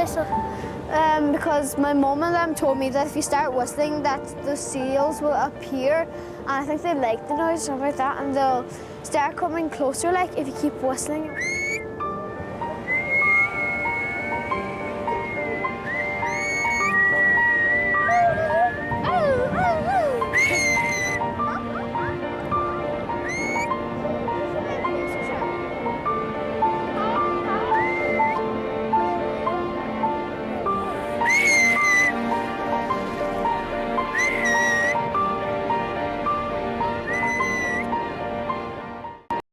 whistle? Um, because my mum and them told me that if you start whistling that the seals will appear and I think they like the noise something like that and they'll start coming closer like if you keep whistling.